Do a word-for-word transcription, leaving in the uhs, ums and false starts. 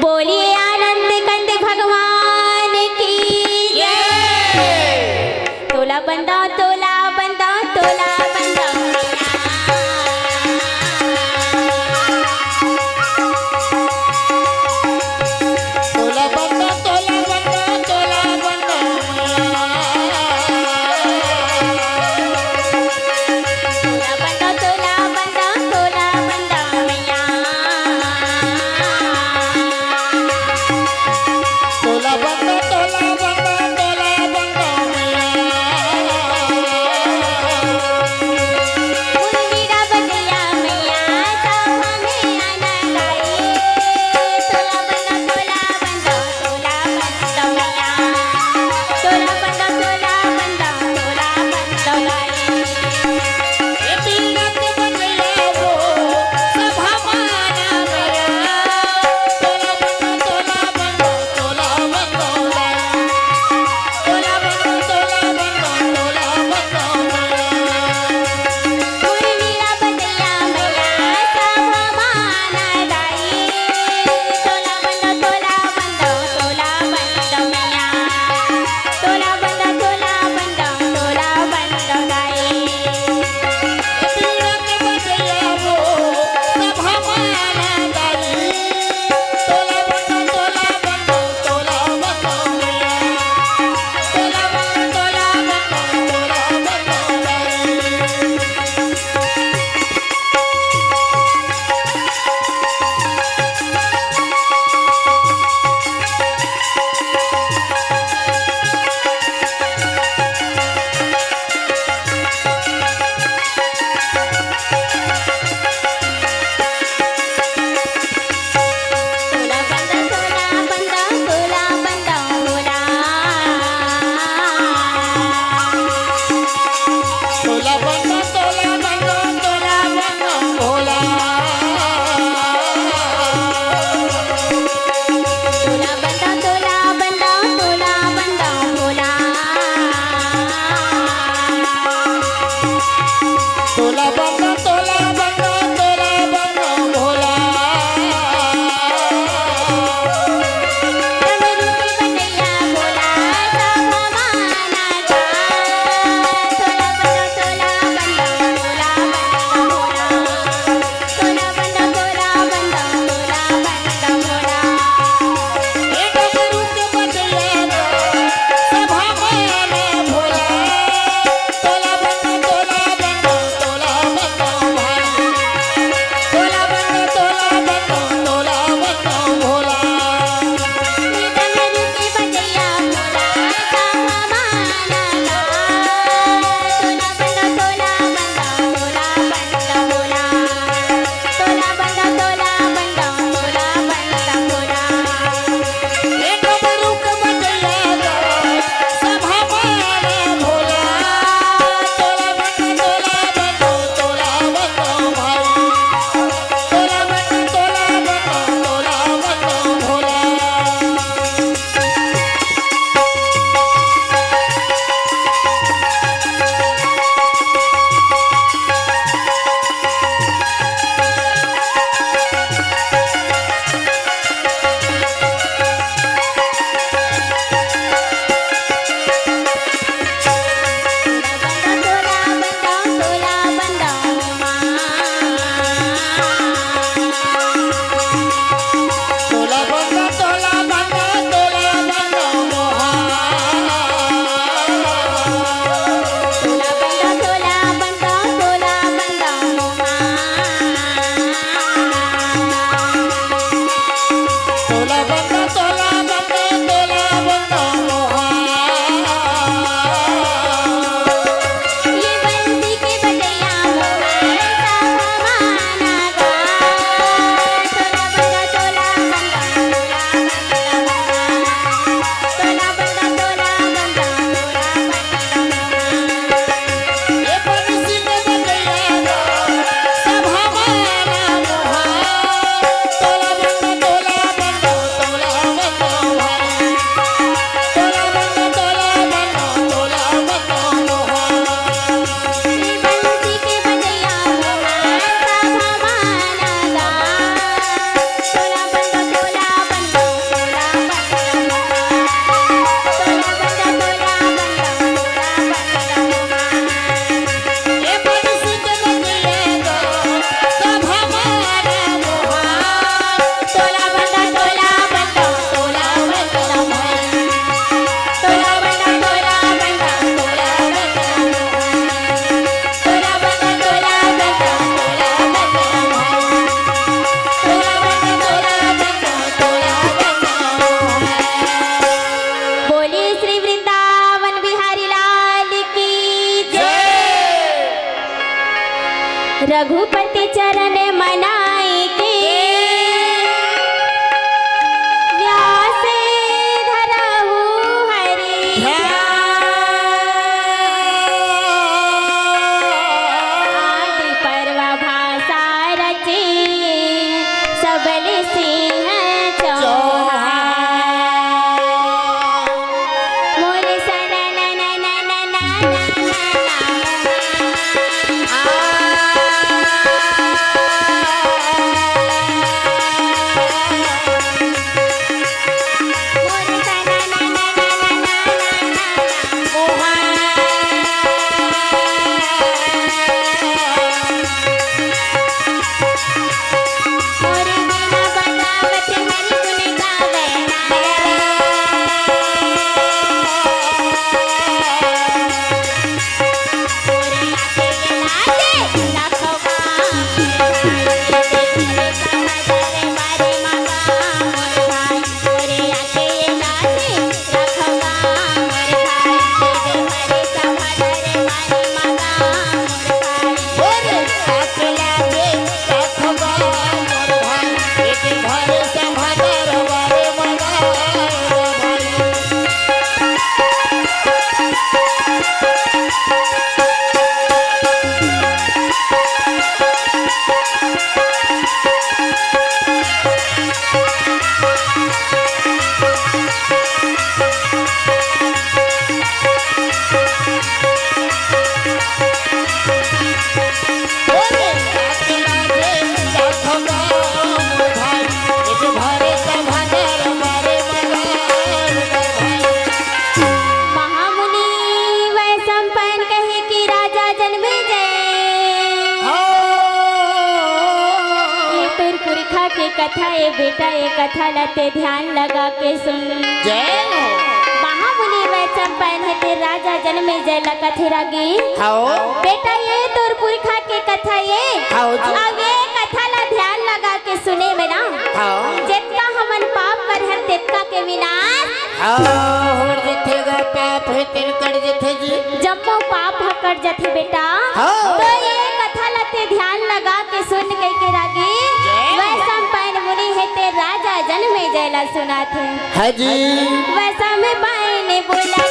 बोलिए आनंद कंद भगवान की जय। तोला बंदा, तोला बंदा, तोला बंदा। तोला बंदा, तोला बंदा, तोला बंदा। तोला बंदा, तोला बंदा, तोला बंदा मैया। तोला बंदा, तोला बंदा, तोला बंदा मैया। चरण मनाई के व्यास धरहु हरि ध्यान। आदि पर्व भाषा रची सबल सिंह चौहान। चौहान। मोर सनन महामुनि वैशंपायन कहे कि राजा जनमेजय, ये तोर पुरखा के कथा ए बेटा, ये कथा ला ते ध्यान लगा के सुन। जय हो। महामुनि वैशंपायन हे ते राजा जनमेजय ला कथे रागी। हव। बेटा, ये तोर पुरखा के कथा ये। हव जी। अब ये कथा ला ध्यान लगा के सुने में ना। हव। जेतका हमन पाप करहन तेतका के विनाश। हव, होर जथे गा पाप हे तेन कट जथे जी। जम्मो पाप ह कट जथे बेटा। हव। तो ये कथा ला ते ध्यान लगा के सुन कहिके रागी। जय। वैशंपायन मुनि हे ते राजा जनमेजय ला सुनाथे। हाँ जी। वैशंपायन बोला